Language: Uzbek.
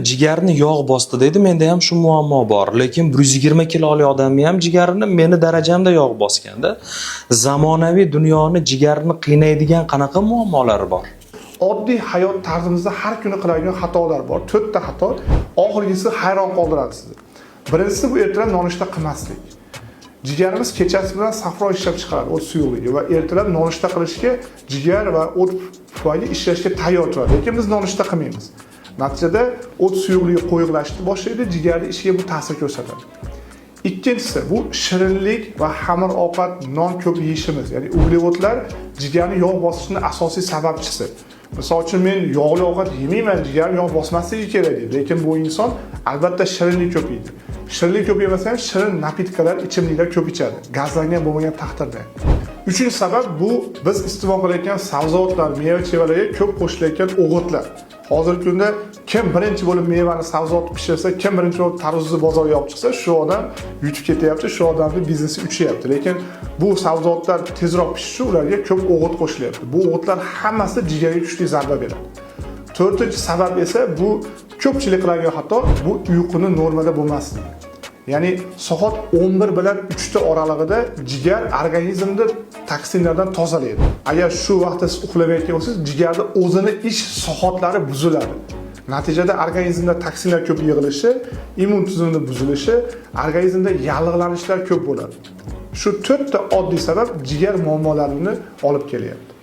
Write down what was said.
Jigarni yog' bosdi deydi. Menda ham shu muammo bor, lekin 120 kiloli odamni ham jigarini meni darajamda yog' bosganda. Zamonaviy dunyoni jigarni qiynaydigan qanaqa muammolari bor? Oddiy hayot tarzimizda har kuni qiladigan xatolar bor. To'rtta xato, oxirgisi hayron qoldiradi sizni. Birinchisi bu ertalab nonushta qilmaslik. Jigarimiz kechasi bilan safro ishlab chiqaradi, o't suyuqligi, va ertalab nonushta qilishga jigar va o't pufagi ishlashga tayyor turadi. Lekin biz nonushta qilmaymiz. Natijada o't suyuqligi qo'yiqlashishni boshlaydi, jigarni ishiga bu ta'sir ko'rsatadi. Ikkinchisi bu shirinlik va xamir ovqat, non ko'p yeyishimiz, ya'ni uglevodlar jigarni yog' bosishini asosiy sababchisi. Misol uchun, men yog'li ovqat yemayman, jigarim yog' bosmasligi kerak deydi, lekin bu inson albatta shirinlik ko'p yeydi. Shirinlik ko'p yemasa ham, shirin напитка lar, ichimliklar ko'p ichadi, gazlangan bo'lmagan taqdirda. Uchinchi sabab bu biz iste'mol qilayotgan sabzavotlar, meva chevalarga ko'p qo'shilayotgan o'g'itlar. Hozirgi kunda kim birinchi bo'lib mevani, sabzavotni pishirsa, kim birinchi bo'lib tarvuzni bozorga olib chiqsa, shu odam yutib ketyapti, shu odamni biznesi uchyapti. Lekin bu sabzavotlar tezroq pishishi uchun ularga ko'p o'g'it qo'shilyapti. Bu o'g'itlar hammasi jigarga kuchli zarba beradi. To'rtinchi sabab esa bu ko'pchilik qiladigan xato, bu uyquni normada bo'lmasligi. Ya'ni soat 11 bilan 3 ta oralig'ida jigar organizmni toksinlardan tozalaydi. Agar shu vaqtda siz uxlamayotgan bo'lsangiz, jigarda o'zini ish soatlari buziladi. Natijada organizmda toksinlar ko'p yig'ilishi, immun tizimini buzilishi, organizmda yallig'lanishlar ko'p bo'ladi. Shu to'rtta oddiy sabab jigar muammolarini olib kelyapti.